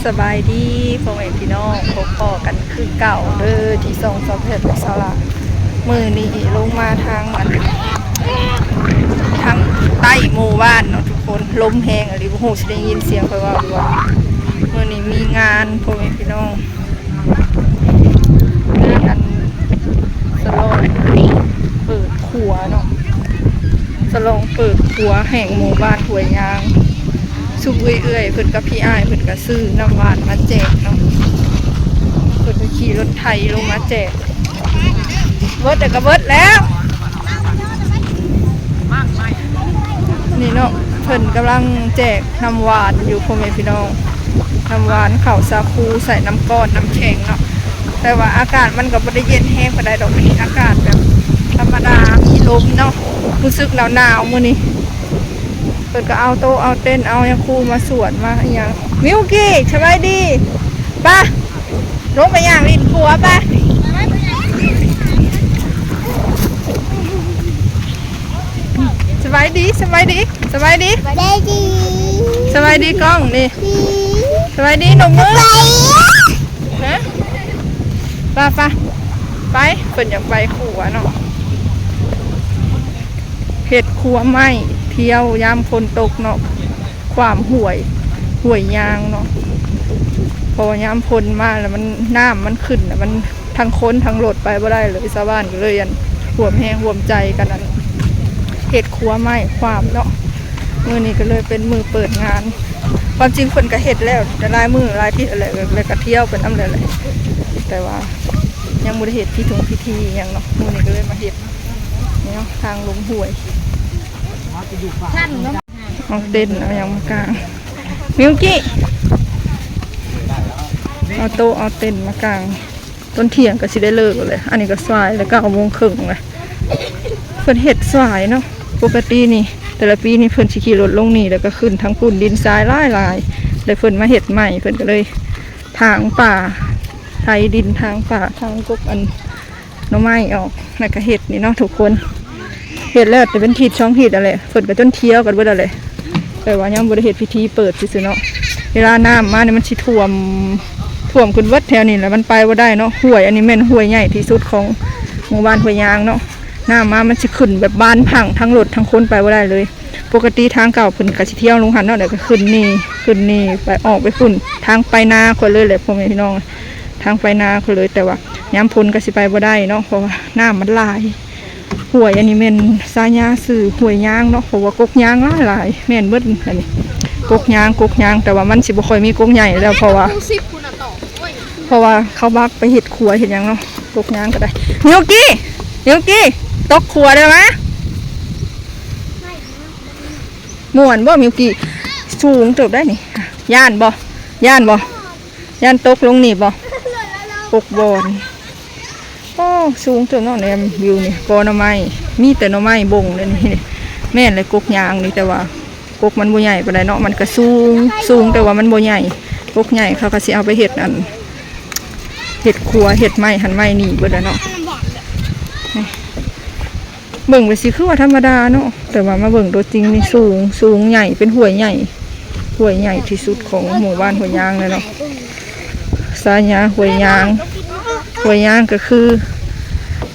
ສະບາຍດີພໍ່ແມ່ພີ່ນ້ອງ ພົບພໍ້ກັນຄືເກົ່າເດີ ທີ່ຊ່ອງສາວແພດ ແລະ ສາວຫຼ້າ. ມື້ນີ້ລົງມາທາງອັນ ທາງໃຕ້ໝູ່ບ້ານເນາະທຸກຄົນ. ລົມແຮງອີ່ຫຼີ ບໍ່ຮູ້ຊິໄດ້ຍິນສຽງຂ້ອຍເວົ້າຢູ່ບໍ່. ມື້ນີ້ມີງານພໍ່ແມ່ພີ່ນ້ອງ ງານອັນ ສະຫຼອງເປີດ ຄົວເນາະ ສະຫຼອງເປີດຄົວແຫ່ງໝູ່ບ້ານຫ້ວຍຍາງ. ຊຸມເອື້ອຍໆ ເພິ່ນກັບພີ່ອ້າຍເພິ່ນກະຊື້ນ້ຳຫວານມາແຈກເນາະ ເພິ່ນກະຂີ່ລົດໄຖລົງມາແຈກ. ເບິດແລ້ວກະເບິດແລ້ວ ນີ້ເນາະ ເພິ່ນກຳລັງແຈກນ້ຳຫວານຢູ່ພໍ່ແມ່ພີ່ນ້ອງ. ນ້ຳຫວານ ເຂົ້າສາຄູ ໃສ່ນ້ຳກ້ອນ ນ້ຳແຂງເນາະ. ແຕ່ວ່າອາກາດມັນກໍບໍ່ໄດ້ເຢັນແຮງປານໃດດອກ ມື້ນີ້ອາກາດແບບທຳມະດາ ມີລົມເນາະ ຮູ້ສຶກໜາວໆມື້ນີ້. ເພິ່ນກໍເອົາໂຕະເອົາເຕັນ ເອົາຫຍັງຄູມາສວນມາອີ່ຫຍັງ. ມິວກີ ສະບາຍດີ ປະ ລົງໄປຍ່າງຫຼິ້ນຂົວປະ. ສະບາຍດີ ສະບາຍດີ ສະບາຍດີ ສະບາຍດີ ສະບາຍດີກ້ອງນີ້ ສະບາຍດີ ນົບມື ຮະ ໄປ ໄປ ໄປ ເພິ່ນຢາກໄປຂົວເນາະ ເຮັດຂົວໄມ້ ທ່ຽວຍາມຝົນຕົກເນາະ ຂວາມຫ້ວຍ ຫ້ວຍຍາງເນາະ ເພາະວ່າຍາມຝົນມາແລ້ວມັນ ນ້ຳມັນຂຶ້ນ ແລ້ວມັນ ທັງຄົນທັງລົດໄປບໍ່ໄດ້ເລີຍ ຊາວບ້ານກໍເລີຍ ອັນ ຮ່ວມແຮງຮ່ວມໃຈກັນ ອັນ ເຮັດຂົວໄມ້ຂວາມເນາະ. ມື້ນີ້ກໍເລີຍເປັນມື້ເປີດງານ ຄວາມຈິງເພິ່ນກໍເຮັດແລ້ວ ແຕ່ຫຼາຍມື້ຫຼາຍທິດແລ້ວ ແລ້ວກໍທ່ຽວໄປນຳແລ້ວແຫຼະ ແຕ່ວ່າຍັງບໍ່ໄດ້ເຮັດພິທຸງພິທີຫຍັງເນາະ. ມື້ນີ້ກໍເລີຍມາເຮັດ ນີ້ເນາະ ທາງລົງຫ້ວຍ ເອົາເຕັນເອົາຫຍັງມາກາງ ມິວກີ ເອົາໂຕະເອົາເຕັນມາກາງ. ຕອນທ່ຽງກໍຊິໄດ້ເລີກແລ້ວ ອັນນີ້ກໍສາຍແລ້ວ ເກົ້າໂມງເຄິ່ງແລ້ວ. ເພິ່ນເຮັດສາຍເນາະ ປົກກະຕິນີ້ ແຕ່ລະປີນີ້ເພິ່ນຊິຂີ່ລົດລົງນີ້ ແລ້ວກໍຂຶ້ນທາງພຸ້ນ ດິນຊາຍຫຼາຍໆ ແລ້ວເພິ່ນມາເຮັດໃໝ່ ເພິ່ນກໍເລີຍຖາງປ່າ ໄຖດິນ ຖາງປ່າ ຖາງກົກ ອັນ ໜໍ່ໄມ້ອອກ ແລ້ວກໍເຮັດນີ້ເນາະທຸກຄົນ. ເຮັດແລ້ວແຕ່ເປັນທິດສອງທິດຫັ້ນແຫຼະ ເພິ່ນກໍຈົນທ່ຽວກັນເບິດແລ້ວແຫຼະ ແຕ່ວ່າຍັງບໍ່ໄດ້ເຮັດພິທີເປີດຊື່ໆເນາະ. ເວລານ້ຳມານີ້ມັນຊິຖ້ວມ ຖ້ວມຂຶ້ນເບິດແຖວນີ້ແຫຼະ ມັນໄປບໍ່ໄດ້ເນາະ. ຫ້ວຍອັນນີ້ແມ່ນຫ້ວຍໃຫຍ່ທີ່ສຸດຂອງໝູ່ບ້ານຫ້ວຍຍາງເນາະ ນ້ຳມາມັນຊິຂຶ້ນແບບບານພັງ ທັງລົດທັງຄົນໄປບໍ່ໄດ້ເລີຍ. ປົກກະຕິທາງເກົ່າເພິ່ນກໍຊິທ່ຽວລົງຫັ້ນເນາະ ແລ້ວກໍຂຶ້ນນີ້ ຂຶ້ນນີ້ໄປ ອອກໄປພຸ້ນ ທາງໄປນາຂ້ອຍເລີຍແຫຼະພໍ່ແມ່ພີ່ນ້ອງ ທາງໄປນາຂ້ອຍເລີຍ. ແຕ່ວ່າຍາມຝົນກໍຊິໄປບໍ່ໄດ້ເນາະ ເພາະວ່ານ້ຳມັນຫຼາຍ. ຫ້ວຍອັນນີ້ແມ່ນສາຍາຊື່ຫ້ວຍຍາງເນາະ ເພາະວ່າກົກຍາງຫຼາຍໆ ແມ່ນເບິດອັນນີ້ ກົກຍາງ ກົກຍາງ ແຕ່ວ່າມັນຊິບໍ່ຄ່ອຍມີກົກໃຫຍ່ແລ້ວ ເພາະວ່າ ເພາະວ່າເຂົາບັກໄປເຮັດຂົວເຮັດຫຍັງເນາະ ກົກຍາງກໍໄດ້. ມິວກີ ມິວກີ ຕົກຂົວເດີມາ. ມ່ວນບໍ່ມິວກີ? ສູງເຕີບໄດ໋ນີ້ ຢ້ານບໍ່? ຢ້ານບໍ່? ຢ້ານຕົກລົງນີ້ບໍ່? ຕົກບ່ອນ. ໂອ້ ສູງເຕີບເນາະ ແນມວິວນີ້ ກໍໜໍ່ໄມ້ ມີແຕ່ໜໍ່ໄມ້ບົງເລີຍນີ້. ແມ່ນແຫຼະ ກົກຍາງນີ້ ແຕ່ວ່າກົກມັນບໍ່ໃຫຍ່ປານໃດເນາະ ມັນກະສູງ ສູງແຕ່ວ່າມັນບໍ່ໃຫຍ່. ກົກໃຫຍ່ເຂົາກໍຊິເອົາໄປເຮັດອັນ ເຮັດຄົວ ເຮັດໄມ້ຫັ້ນໄມ້ນີ້ເບິດແລ້ວເນາະ. ເບິ່ງໄປຊິຄືວ່າທຳມະດາເນາະ ແຕ່ວ່າມາເບິ່ງຕົວຈິງນີ້ສູງ ສູງໃຫຍ່ ເປັນຫ້ວຍໃຫຍ່ ຫ້ວຍໃຫຍ່ທີ່ສຸດຂອງໝູ່ບ້ານຫ້ວຍຍາງເລີຍເນາະ. ສາຍາຫ້ວຍຍາງ ຫ້ວຍຍາງກໍຄື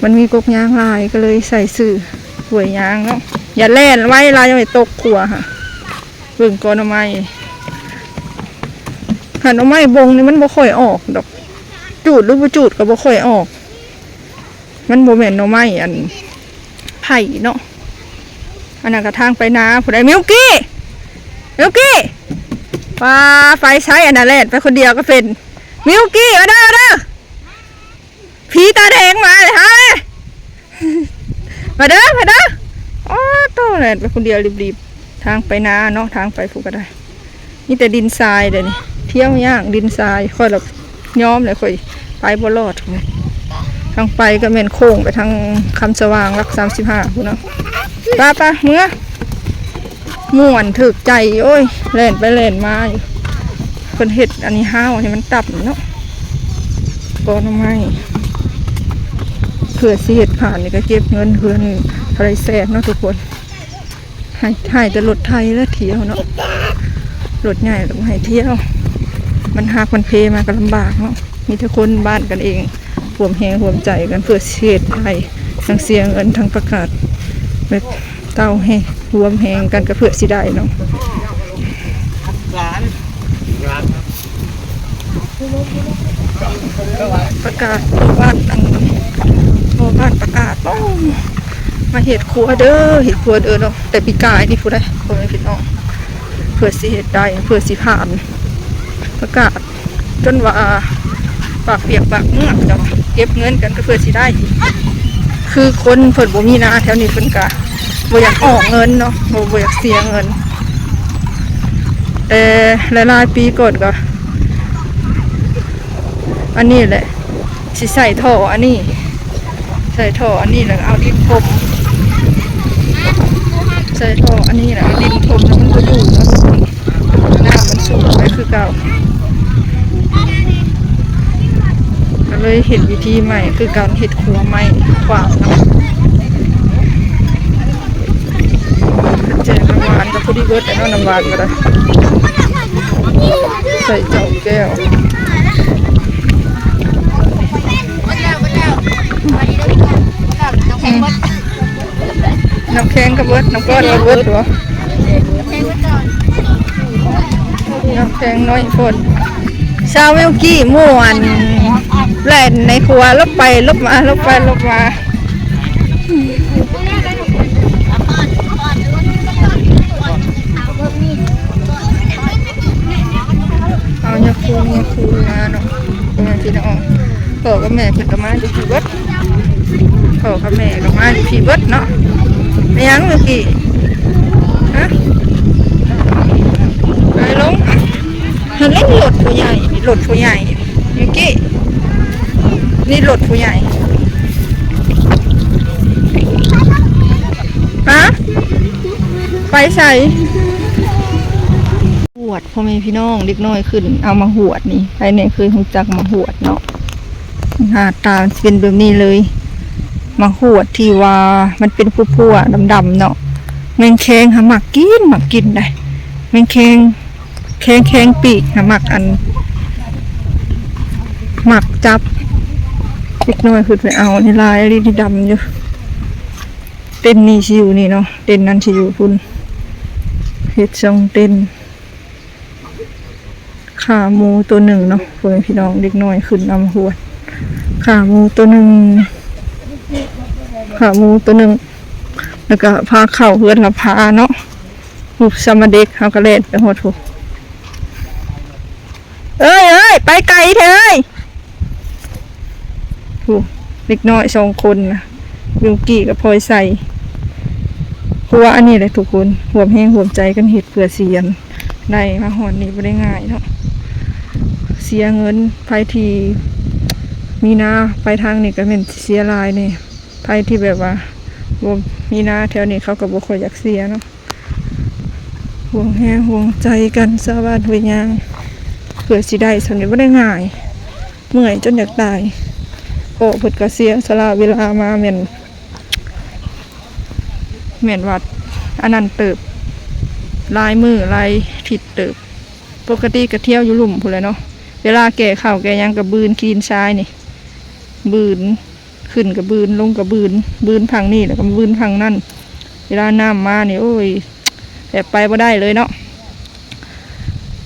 ມັນມີກົກຍາງຫຼາຍ ກໍເລີຍໃສ່ຊື່ຫ້ວຍຍາງເນາະ. ຢ່າແລ່ນໄວຫຼາຍ ຢ່າໄປຕົກຂົວຫະ. ເບິ່ງກໍໜໍ່ໄມ້ ຫາໜໍ່ໄມ້ບົງນີ້ມັນບໍ່ຄ່ອຍອອກດອກ ຈູດຫຼືບໍ່ຈູດກໍບໍ່ຄ່ອຍອອກ. ມັນບໍ່ແມ່ນໜໍ່ໄມ້ອັນໄຜ່ເນາະ. ອັນນັ້ນກໍທາງໄປນາຜູ້ໃດ ມິວກີ ມິວກີ ປາ ໄປໃສອັນນັ້ນ ແລ່ນໄປຄົນດຽວກໍເປັນ. ມິວກີ ມາເດີ ມາເດີ ຜີຕາແດງມາເລີຍ ຫາ ມາເດີ ມາເດີ. ອໍ ໂຕ ແລ່ນໄປຄົນດຽວລີບໆ ທາງໄປນາເນາະ ທາງໄປພຸ້ນກໍໄດ້. ມີແຕ່ດິນຊາຍເດນີ້ ທ່ຽວຍາກດິນຊາຍ ຂ້ອຍລະຍອມແຫຼະ ຂ້ອຍໄປບໍ່ລອດ. ທາງໄປກໍແມ່ນໂຄ້ງໄປທາງຄຳສະຫວ່າງ ຫຼັກສາມສິບຫ້າພຸ້ນເນາະ. ປະ ປະ ເມືອ ມ່ວນຖືກໃຈ. ໂອ້ຍ ແລ່ນໄປແລ່ນມາຢູ່ ເພິ່ນເຮັດອັນນີ້ ຮ້າວໃຫ້ມັນຕ່ຳເນາະ ກໍໜໍ່ໄມ້. ເພື່ອຊິເຮັດຜ່ານນີ້ກໍເກັບເງິນເຮືອນເທົ່າໃດແສນເນາະທຸກຄົນ. ໃຫ້ ໃຫ້ແຕ່ລົດໄຖແຫຼະທ່ຽວເນາະ ລົດໃຫຍ່ລະບໍ່ໃຫ້ທ່ຽວ. ມັນຫັກມັນເພມາກໍລຳບາກເນາະ ມີແຕ່ຄົນບ້ານກັນເອງ ຮ່ວມແຮງຮ່ວມໃຈກັນເພື່ອຊິເຮັດໄດ້ ທັງເສຍເງິນ ທັງປະກາດ ແບບເຕົ້າແຮງ ຮ່ວມແຮງກັນກໍເພື່ອຊິໄດ້ເນາະ. ປະກາດພໍ່ບ້ານ ອັນ ພໍ່ບ້ານປະກາດ ໂອ້ ມາເຮັດຄົວເດີ ເຮັດຄົວເດີເນາະ ແຕ່ປີກາຍນີ້ພຸ້ນໃດ໋ ພໍ່ແມ່ພີ່ນ້ອງ ເພື່ອຊິເຮັດໄດ້ ເພື່ອຊິຜ່ານ ປະກາດຈົນວ່າປາກປຽກປາກເມືອກ ເຈົ້າ ເກັບເງິນກັນກໍເພື່ອຊິໄດ້ ຄືຄົນເພິ່ນບໍ່ມີນາແຖວນີ້ ເພິ່ນກະບໍ່ຢາກອອກເງິນເນາະ ບໍ່ ບໍ່ຢາກເສຍເງິນ ແຕ່ຫຼາຍໆປີກ່ອນກໍ ອັນນີ້ແຫຼະ ຊິໃສ່ທໍ່ອັນນີ້ ໃສ່ທໍ່ອັນນີ້ແລ້ວເອົາດິນຖົມ ໃສ່ທໍ່ອັນນີ້ແລ້ວເອົາດິນຖົມ ແລ້ວມັນກໍຢູ່ເນາະ ນ້ຳມັນສູງໄປຄືເກົ່າ ກໍເລີຍເຮັດວິທີໃໝ່ ຄືການເຮັດຄົວໃໝ່ ຂວາງເນາະ. ແຈກນ້ຳຫວານກໍພໍດີເບິດແລ້ວເນາະ ນ້ຳຫວານກໍໄດ້ ໃສ່ເຈົ້າແກ້ວ ອືມ ນ້ຳແຂງກໍເບິດ ນ້ຳກ້ອນກໍເບິດຕົວະ ນ້ຳແຂງໜ້ອຍໂພດ. ຊາວວິວກີ່ມ່ວນ ແລ່ນໃນຄົວ ຫຼົບໄປຫຼົບມາ ຫຼົບໄປຫຼົບມາ. ເອົາຍາຄູ ຍາຄູມາເນາະ ພໍ່ແມ່ພີ່ນ້ອງ ພໍ່ກັບແມ່ເພິ່ນກໍມາຢູ່ພີ້ເບິດ ພໍ່ກັບແມ່ກໍມາຢູ່ພີ້ເບິດເນາະ. ແມ່ນຫຍັງເມື່ອກີ້ ຮະ ໄປລົງ ຫັ້ນແຫຼະ ລົດຜູ້ໃຫຍ່ ລົດຜູ້ໃຫຍ່ ຢູກິ ນີ້ລົດຜູ້ໃຫຍ່ ຮະ ໄປໃສ? ຫວດ ພໍ່ແມ່ພີ່ນ້ອງ ເດັກນ້ອຍຂຶ້ນເອົາໝາກຫວດນີ້ ໃຜແດ່ເຄີຍຮູ້ຈັກໝາກຫວດເນາະ? ໜ້າຕາມັນຊິເປັນແບບນີ້ເລີຍ ໝາກຫວດທີ່ວ່າມັນເປັນພົ່ວໆ ດຳໆ ເນາະ ແມງແຄງຫາມັກກິນ ມັກກິນໄດ໋ ແມງແຄງ ແຄງ ແຄງປີກຫາມັກ ອັນ ມັກຈັບ ເດັກນ້ອຍຂຶ້ນໄປເອົາ ນີ້ຫຼາຍອີ່ຫຼີ ດຳຢູ່ ເຕັນນີ້ຊິຢູ່ນີ້ເນາະ ເຕັນນັ້ນຊິຢູ່ພຸ້ນ ເຮັດສອງເຕັນ. ຂາໝູໂຕໜຶ່ງເນາະ ພໍ່ແມ່ພີ່ນ້ອງ ເດັກນ້ອຍຂຶ້ນເອົາມາຫວດ ຂາໝູໂຕໜຶ່ງ ຂາໝູໂຕໜຶ່ງ ແລ້ວກໍພາເຂົ້າເຮືອນລະພາເນາະ ຮູບສຳມະເດັກ ເຮົາກໍແລ່ນໄປຮອດພຸ້ນ ເອີຍ ເອີຍ ໄປໄກແທ້ເອີຍ. ຜູ້ເດັກນ້ອຍສອງຄົນນະ ຢູກິກັບພອຍໃສ ເພາະວ່າອັນນີ້ແຫຼະທຸກຄົນ ຮ່ວມແຮງຮ່ວມໃຈກັນເຮັດເພື່ອຊິ ອັນ ໄດ້ມາຮອດນີ້ບໍ່ໄດ້ງ່າຍເນາະ ເສຍເງິນ ໃຜທີ່ມີນາໄປທາງນີ້ກໍແມ່ນເສຍຫຼາຍແດ່ ໃຜທີ່ແບບວ່າບໍ່ມີນາແຖວນີ້ເຂົາກໍບໍ່ຄ່ອຍຢາກເສຍເນາະ. ຫ່ວງແຮງຫ່ວງໃຈກັນ ຊາວບ້ານຫ້ວຍຍາງ ເພື່ອຊິໄດ້ສ່ຳນີ້ບໍ່ໄດ້ງ່າຍ ເມື່ອຍຈົນຢາກຕາຍ ເພາະເພິ່ນກໍເສຍສະຫຼະເວລາມາແມ່ນ ແມ່ນວ່າອັນນັ້ນເຕີບ ຫຼາຍມື້ຫຼາຍທິດເຕີບ ປົກກະຕິກໍທ່ຽວຢູ່ລຸ່ມພຸ້ນແຫຼະເນາະ ເວລາແກ່ເຂົ້າແກ່ຫຍັງກໍບືນຂີ້ດິນຊາຍນີ້ ບືນ ຂຶ້ນກະບືນ ລົງກະບືນ ບືນຝັ່ງນີ້ແລ້ວກໍມາບືນຝັ່ງນັ້ນ ເວລານ້ຳມານີ້ ໂອ້ຍ ແບບໄປບໍ່ໄດ້ເລີຍເນາະ.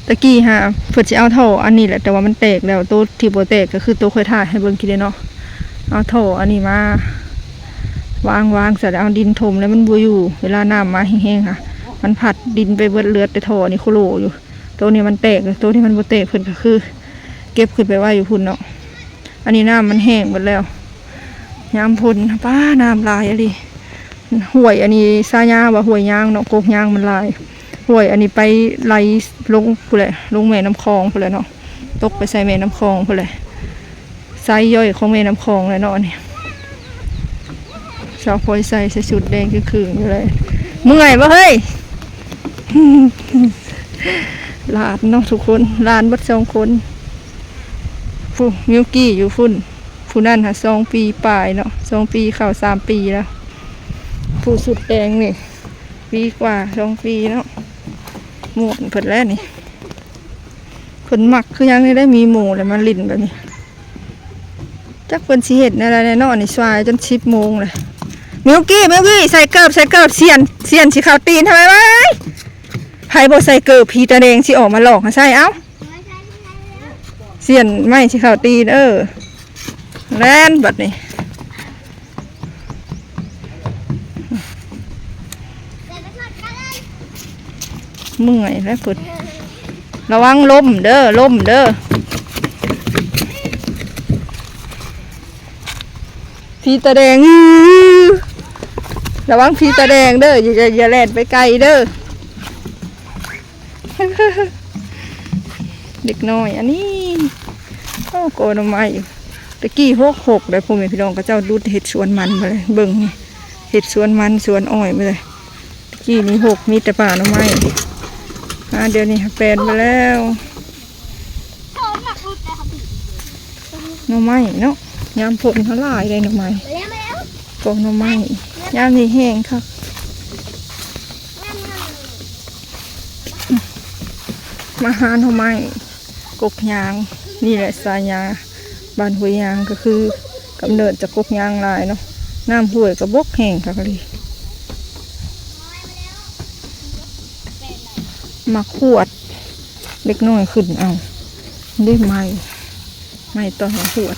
ຕະກີ້ຫາເພິ່ນຊິເອົາທໍ່ອັນນີ້ແຫຼະ ແຕ່ວ່າມັນແຕກແລ້ວ ໂຕທີ່ບໍ່ແຕກກໍຄືໂຕຂ້ອຍຖ່າຍໃຫ້ເບິ່ງກີ້ນີ້ເນາະ ເອົາທໍ່ອັນນີ້ມາວາງ ວາງໃສ່ແລ້ວເອົາດິນຖົມແລ້ວມັນບໍ່ຢູ່ ເວລານ້ຳມາແຮງໆ ຫະ ມັນພັດດິນໄປເບິດ ເຫຼືອແຕ່ທໍ່ອັນນີ້ໂຄໂລຢູ່ ໂຕນີ້ມັນແຕກ ໂຕທີ່ມັນບໍ່ແຕກເພິ່ນກໍຄືເກັບຂຶ້ນໄປໄວ້ຢູ່ພຸ້ນເນາະ. ອັນນີ້ນ້ຳມັນແຫ້ງເບິດແລ້ວ ຍາມຝົນ ປ້າ ນ້ຳຫຼາຍອີ່ຫຼີ ຫ້ວຍອັນນີ້ສາຍາວ່າຫ້ວຍຍາງເນາະ ກົກຍາງມັນຫຼາຍ ຫ້ວຍອັນນີ້ໄປໄຫຼລົງພຸ້ນແຫຼະ ລົງແມ່ນ້ຳຂອງພຸ້ນແຫຼະເນາະ ຕົກໄປໃສ່ແມ່ນ້ຳຂອງພຸ້ນແຫຼະ ໄຊຍ່ອຍຂອງແມ່ນ້ຳຂອງແຫຼະເນາະ ອັນນີ້. ສາວພອຍໃສ່ ໃສ່ຊຸດແດງຄືຄຶງຢູ່ເລີຍ ເມື່ອຍບໍ່ເຮີ້ຍ? ຫຼານເນາະທຸກຄົນ ຫຼານເບິດສອງຄົນ ຜູ້ມິວກີ້ຢູ່ພຸ້ນ ຜູ້ນັ້ນຫາສອງປີປາຍເນາະ ສອງປີເຂົ້າສາມປີແລ້ວ ຜູ້ຊຸດແດງນີ້ປີກວ່າ ສອງປີເນາະ ມ່ວນເພິ່ນແລ້ວນີ້. ເພິ່ນມັກຄືຫຍັງນີ້ໄດ໋ ມີໝູ່ແລ້ວມາຫຼິ້ນແບບນີ້. ຈັກເພິ່ນຊິເຮັດແນວໃດແນ່ເນາະ ນີ້ສາຍຈົນສິບໂມງແລ້ວ. ມິວກີ້ ມິວກີ້ ໃສ່ເກີບ ໃສ່ເກີບ ສ່ຽນ ສ່ຽນຊິເຂົ້າຕີນ ທຳໄມວະ. ໃຜບໍ່ໃສ່ເກີບ ຜີຕາແດງຊິອອກມາຫຼອກໃຫ້ໃສ່ ເອົ້າ. ສ່ຽນໄມ້ຊິເຂົ້າຕີນ ເອີ ແລ່ນບັດນີ້. ເມື່ອຍແລ້ວເພິ່ນ. ລະວັງລົ້ມເດີ ລົ້ມເດີ. ຜີຕາແດງ ລະວັງຜີຕາແດງເດີ ຢ່າ ຢ່າ ຢ່າແລ່ນໄປໄກເດີ. ເດັກນ້ອຍອັນນີ້ ໂອ້ ກໍໜໍ່ໄມ້ຢູ່. ແຕ່ກີ້ຫົກຫົກໄດ໋ ພໍ່ແມ່ພີ່ນ້ອງ ເຂົາເຈົ້າດຸດເຮັດສວນມັນໄປເລີຍ. ເບິ່ງນີ້ ເຮັດສວນມັນສວນອ້ອຍໄປເລີຍ. ແຕ່ກີ້ນີ້ຫົກ ມີແຕ່ປ່າໜໍ່ໄມ້. ອ່າ ດຽວນີ້ແປນໄປແລ້ວ. ໜໍ່ໄມ້ເນາະ ຍາມຝົນເຮົາຫຼາຍເດ້ໜໍ່ໄມ້. ກໍໜໍ່ໄມ້ ຍາມນີ້ແຫ້ງຄັກ. ມາຫາໜໍ່ໄມ້ ກົກຍາງ ນີ້ແຫຼະສາຍາ ບ້ານຫ້ວຍຍາງ ກໍຄືກຳເນີດຈາກກົກຍາງຫຼາຍເນາະ. ນ້ຳຫ້ວຍກໍບົກແຫ້ງຄັກອີ່ຫຼີ. ໝາກຂວດ ເດັກນ້ອຍຂຶ້ນເອົາ ເດ້ໄມ້ ໄມ້ຕອນຫວດ.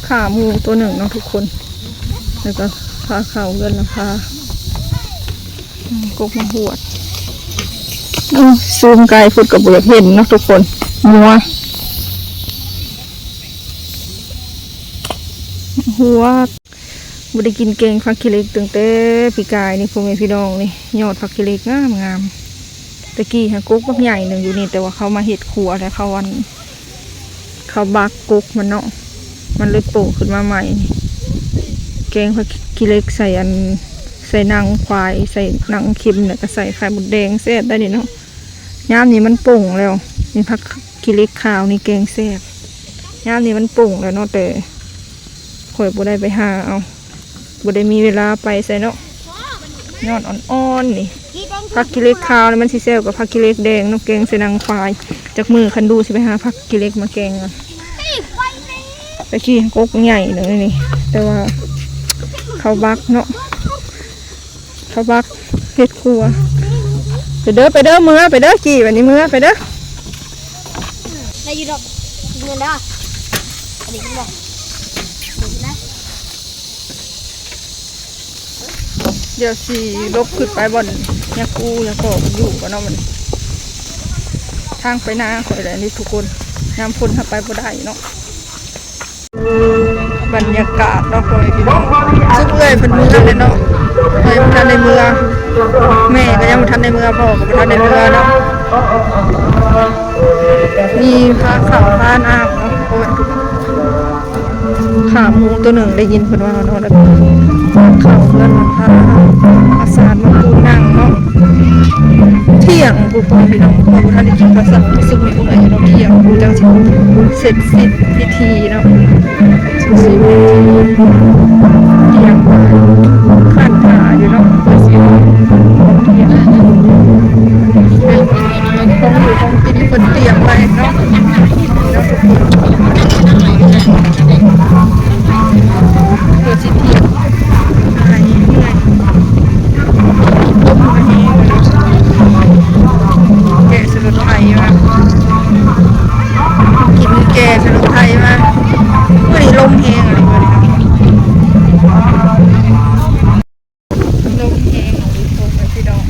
ຂ້າໝູໂຕໜຶ່ງເນາະທຸກຄົນ ແລ້ວກໍພາເຂົ້າເຮືອນລະພາ ອືມ ກົກມາຫວດ. ອືມ ຊູມໄກພຸ້ນກໍບໍ່ຢາກເຫັນເນາະທຸກຄົນ ມົວ ຫວດ. ບໍ່ໄດ້ກິນແກງຜັກຂີ້ເຫຼັກຕັ້ງແຕ່ປີກາຍນີ້ ພໍ່ແມ່ພີ່ນ້ອງ. ນີ້ຍອດຜັກຂີ້ເຫຼັກງາມໆ ແຕ່ກີ້ຫາກົກບັກໃຫຍ່ໜຶ່ງຢູ່ນີ້ ແຕ່ວ່າເຂົາມາເຮັດຄົວແລ້ວ ເຂົາອັນ ເຂົາບັກກົກມັນເນາະ ມັນເລີຍໂປະຂຶ້ນມາໃໝ່. ແກງຜັກຂີ້ເຫຼັກໃສ່ອັນ ໃສ່ໜັງຄວາຍ ໃສ່ໜັງເຂັມ ແລ້ວກໍໃສ່ໄຂ່ມົດແດງ ແຊບໄດ໋ນີ້ເນາະ. ຍາມນີ້ມັນປົ່ງແລ້ວ ນີ້ຜັກຂີ້ເຫຼັກຂາວນີ້ແກງແຊບ. ຍາມນີ້ມັນປົ່ງແລ້ວເນາະ ແຕ່ຂ້ອຍບໍ່ໄດ້ໄປຫາເອົາ ບໍ່ໄດ້ມີເວລາໄປໃສເນາະ. ຍອດອ່ອນໆ ນີ້ ຜັກຂີ້ເຫຼັກຂາວນີ້ມັນຊິແຊບກວ່າຜັກຂີ້ເຫຼັກແດງເນາະ ແກງໃສ່ໜັງຄວາຍ. ຈັກມື້ຄັນດູຊິໄປຫາຜັກຂີ້ເຫຼັກມາແກງ. ແຕ່ກີ້ກົກໃຫຍ່ເລີຍນີ້ ແຕ່ວ່າເຂົາບັກເນາະ ເຂົາບັກເຮັດຄົວ. ໄປເດີ ໄປເດີ ເມືອ ໄປເດີ ກີ້ ບັດນີ້ເມືອ ໄປເດີ. ໄດ້ຢູ່ດອກ ກິນເງິນເດີ ອັນນີ້ກິນບໍ່ ກິນນະ. ດຽວຊິຫຼົບຂຶ້ນໄປບ່ອນຍາກູ່ຍາກໍຢູ່ກ່ອນເນາະ. ມັນທາງໄປນາຂ້ອຍແຫຼະນີ້ທຸກຄົນ ຍາມຝົນຫາໄປບໍ່ໄດ້ເນາະ. ບັນຍາກາດເນາະ ພໍ່ແມ່ພີ່ນ້ອງ ຊຸມເອື້ອຍເພິ່ນເມືອແລ້ວເນາະ ຂ້ອຍບໍ່ທັນໄດ້ເມືອ ແມ່ກໍຍັງບໍ່ທັນໄດ້ເມືອ ພໍ່ກໍບໍ່ທັນໄດ້ເມືອເນາະ. ມີພາເຂົ້າພານ້ຳເນາະ ພໍ່ແມ່ພີ່ນ້ອງ. ຂາໝູໂຕໜຶ່ງໄດ້ຍິນເພິ່ນວ່າເນາະ ແລ້ວກໍເຂົ້າເຮືອນມາພາເອົາສານມາປູນັ່ງເນາະ. ທ່ຽງພຸ້ນ ພໍ່ແມ່ພີ່ນ້ອງ ເພາະວ່າບໍ່ທັນໄດ້ກິນຂ້າວເຊົ້າ ຊຸມນີ້ບໍ່ໄດ້ເນາະ ທ່ຽງພຸ້ນ ຈັ່ງຊິເສັດສິ້ນພິທີເນາະ. ຊິເສັດສິ້ນພິທີ ທ່ຽງ ຄັນຖ້າຢູ່ເນາະ ເພື່ອຊິອອກທ່ຽງ. ຂອງຢູ່ຂອງກິນເພິ່ນຕຽມໄວ້ເນາະ ເນາະທຸກຄົນ ເພື່ອຊິທ່ຽງໃຫ້ເມື່ອຍ. ລົມກໍແຮງເນາະ ແກ່ໃສ່ລົດໄຖມາ ກິນແກ່ໃສ່ລົດໄຖມາ. ມື້ນີ້ລົມແຮງອີ່ຫຼີມື້ນີ້ ລົມແຮງອີ່ຫຼີ ໂອ້ຍ ພີ່ນ້ອງ.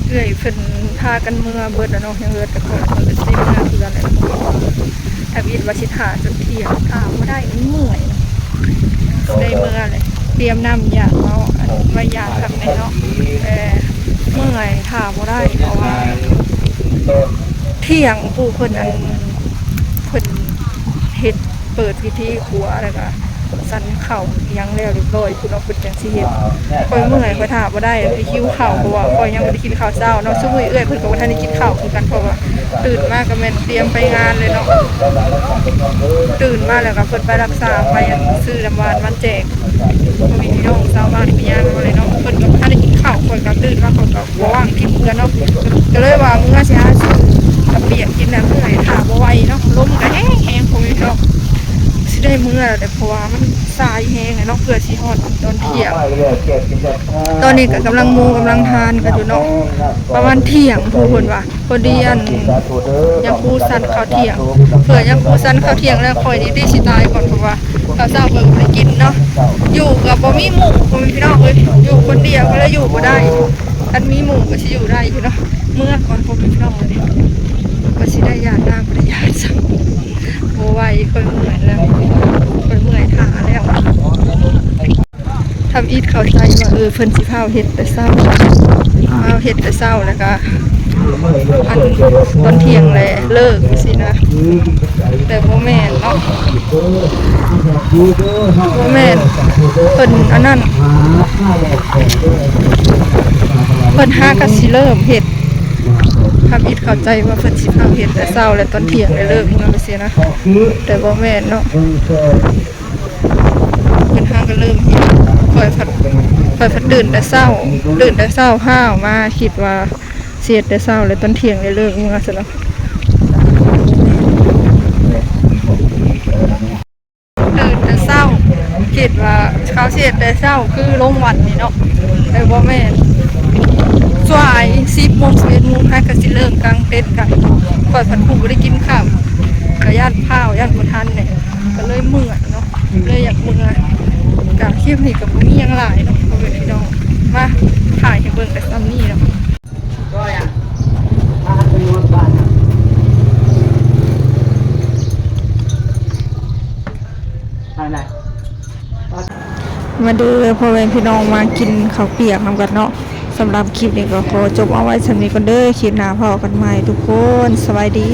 ເອື້ອຍເພິ່ນພາກັນເມືອເບິດແລ້ວເນາະ ຍັງເຫຼືອແຕ່ຂ້ອຍ ຂ້ອຍກໍຊິໄດ້ເມືອຄືກັນແຫຼະ. ທຳອິດວ່າຊິຖ້າຈົນທ່ຽງ ຖ້າບໍ່ໄດ້ ມັນເມື່ອຍ ຕ້ອງໄດ້ເມືອແຫຼະ. ຕຽມນ້ຳຢາເນາະ ອັນໄວ້ຢາຄັກແນ່ເນາະ ແຕ່ເມື່ອຍ ຖ້າບໍ່ໄດ້ ເພາະວ່າທ່ຽງຜູ້ເພິ່ນ ອັນ ເພິ່ນເຮັດ ເປີດພິທີຄົວ ແລ້ວກະ ສັນເຂົ້າອີ່ຫຍັງແລ້ວຮຽບຮ້ອຍພຸ້ນເນາະ ເພິ່ນຈັ່ງຊິເຮັດ. ຂ້ອຍເມື່ອຍ ຂ້ອຫິວເຂົ້າ ເພາະວ່າຂ້ອຍຍັງບໍ່ໄດ້ກິນເຂົ້າເຊົ້າເນາະ. ຊຸມື້ນີ້ເອື້ອຍເພິ່ນກໍບໍ່ທັນໄດ້ກິນເຂົ້າຄືກັນ ເພາະວ່າຕື່ນມາກໍແມ່ນຕຽມໄປງານເລີຍເນາະ. ຕື່ນມາແລ້ວກໍເພິ່ນໄປຮັກສາ ໄປອັນຊື້ນ້ຳຫວານມາແຈກ ພໍ່ແມ່ພີ່ນ້ອງຊາວບ້ານພະຍາງເຮົາເລີຍເນາະ. ເພິ່ນກໍບໍ່ທັນໄດ້ກິນເຂົ້າ ຂ້ອຍກໍຕື່ນມາ ຂ້ອຍກໍບໍ່ວ່າງກິນຄືກັນເນາະ. ກໍເລີຍວ່າເມືອຊິຫາຊື້ເຂົ້າປຽກກິນນະ ເມື່ອຍ ຖ້າບໍ່ໄຫວເນາະ. ລົມກໍແຮງໆ ພໍ່ແມ່ພີ່ນ້ອງ ຊິໄດ້ເມືອແລ້ວ ເພາະວ່າມັນສາຍແຮງເນາະ ເພື່ອຊິຮອດຕອນທ່ຽງ. ຕອນນີ້ກໍກຳລັງໂມກຳລັງທານກັນຢູ່ເນາະ ປະມານທ່ຽງພຸ້ນເພິ່ນວ່າ. ພໍດີອັນຍາຄູສັນເຂົ້າທ່ຽງ ເພື່ອຍາຄູສັນເຂົ້າທ່ຽງແລ້ວ ຂ້ອຍນີ້ຕິຊິຕາຍກ່ອນ ເພາະວ່າເຊົ້າໆ ຂ້ອຍບໍ່ໄດ້ກິນເນາະ. ຢູ່ກໍບໍ່ມີໝູ່ ພໍ່ແມ່ພີ່ນ້ອງເອີຍ ຢູ່ຄົນດຽວກໍເລີຍຢູ່ບໍ່ໄດ້. ຄັນມີໝູ່ກໍຊິຢູ່ໄດ້ຢູ່ເນາະ. ເມືອກ່ອນ ພໍ່ແມ່ພີ່ນ້ອງເອີຍ ກໍຊິໄດ້ຢາດນ້ຳ ບໍ່ໄດ້ຢາດຊ້ຳ ບໍ່ໄຫວ ຂ້ອຍເມື່ອຍແລ້ວ ຂ້ອຍເມື່ອຍຖ້າແລ້ວ. ທຳອິດເຂົ້າໃຈວ່າ ເອີ ເພິ່ນຊິຟ້າວເຮັດແຕ່ເຊົ້າ ຟ້າວເຮັດແຕ່ເຊົ້າ ແລ້ວກະອັນຕອນທ່ຽງແລະເລີກຊີ້ນະ ແຕ່ບໍ່ແມ່ນເນາະ ບໍ່ແມ່ນ. ເພິ່ນອັນນັ້ນ ເພິ່ນຫາກະຊິເລີ່ມເຮັດ ທຳອິດເຂົ້າໃຈວ່າເພິ່ນຊິຟ້າວເຮັດແຕ່ເຊົ້າ ແລະຕອນທ່ຽງແລະເລີກເມືອຊີ້ນະ ແຕ່ບໍ່ແມ່ນເນາະ. ເພິ່ນຫາກໍເລີ່ມເຮັດ ຂ້ອຍພັດ ຂ້ອຍພັດຕື່ນແຕ່ເຊົ້າ ຕື່ນແຕ່ເຊົ້າ ພາວມາ ຄິດວ່າຊິເຮັດແຕ່ເຊົ້າ ແລ້ວຕອນທ່ຽງໄດ້ເລີກເມືອຊັ້ນເນາະ. ຕື່ນແຕ່ເຊົ້າ ຄິດວ່າເຂົາຊິເຮັດແຕ່ເຊົ້າ ຄືລົງວັດນີ້ເນາະ ແຕ່ບໍ່ແມ່ນ ສວາຍສິບໂມງ ສິບເອັດໂມງ ຫາກໍຊິເລີ່ມກາງເຕັນກັນ. ຂ້ອຍພັດຜູ້ບໍ່ໄດ້ກິນຂ້າວ ກໍຢ້ານພາວ ຢ້ານບໍ່ທັນແຫຼະ ກໍເລີຍເມື່ອຍເນາະ ເລີຍຢາກເມືອ. ກະຄລິບນີ້ກໍບໍ່ມີຫຍັງຫຼາຍເນາະ ພໍ່ແມ່ພີ່ນ້ອງ ມາຖ່າຍໃຫ້ເບິ່ງແຕ່ສ່ຳນີ້ເນາະ. ມາເດີພໍ່ແມ່ພີ່ນ້ອງ ມາກິນເຂົ້າປຽກນຳກັນເນາະ. ສຳລັບຄລິບນີ້ກໍຂໍຈົບເອົາໄວ້ສ່ຳນີ້ກ່ອນເດີ ຄລິບໜ້າພໍ້ກັນໃໝ່ທຸກຄົນ ສະບາຍດີ.